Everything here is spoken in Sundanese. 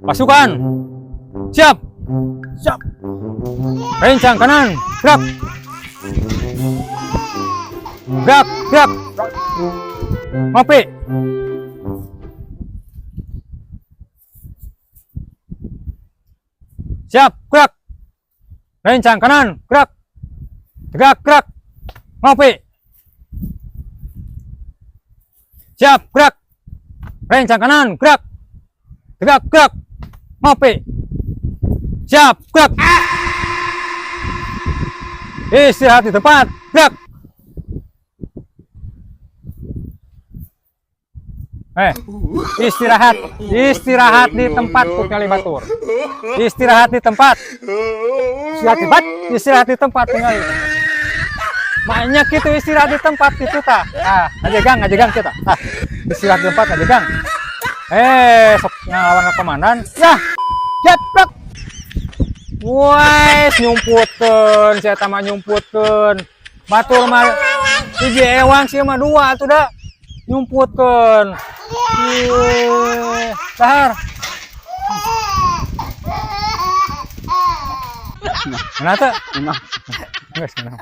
Pasukan. Siap. Siap. Rencang kanan. Gerak. Gerak, gerak. Ngopi. Siap, gerak. Rencang kanan, gerak. Tegak, gerak. Ngopi. Siap, gerak. Rencang kanan, gerak. Tegak, gerak. Ngopi. Siap, gerak. Istirahat di tempat, gerak. Eh, istirahat, istirahat di tempat, tinggali batur. Istirahat di tempat. Istirahat di tempat. Istirahat di tempat tinggal. Makanya gitu, istirahat di tempat itu tah. Ah, ngajegang, ngajegang kita. Ah, istirahat di tempat, ngajegang. Eh, sok ngelawan ke komandan. Ya, Siap, gerak. Wes nyumputkeun, saya mah nyumputkeun. Batur mah hiji ewang, sih mah dua atuh da. Nyumputkeun. Ih, dahar. Mana teh? Nah. Geus, mana.